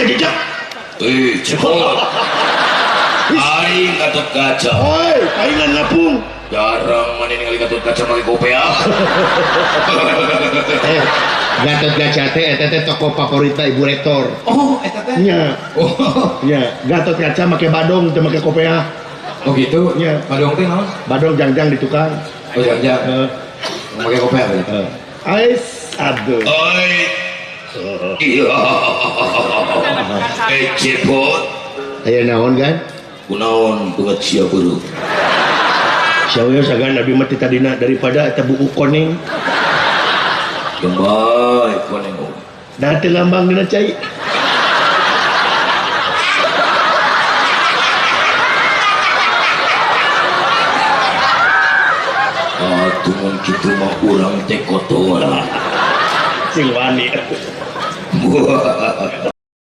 kejejak. Cepot. Aing Gatot Kaca. Oi, paingan ngapung. Jarang mana ningali Gatot Kaca make kopiah. Gatot Kaca teh eta teh tokoh favorita Ibu Rektor. Oh, eta teh. Nya. Oh. Nya, Gatot Kaca make badong teu make kopiah. Oh gitu. Nya. Badong teh naon? Badong jangjang di tukang. Oh, jangjang. Heeh. Make kopiah berarti. Heeh. Ais aduh. Oi. Iya. Cepot. Aya naon kan? Kunaon beungeut sia beureum. Sawios agan abi mah ti tadina daripada eta buku koneng. Jeung bae koneng. Da teu lambang dina cai. Atuh mun kitu mah urang teh kotor. Sing wani.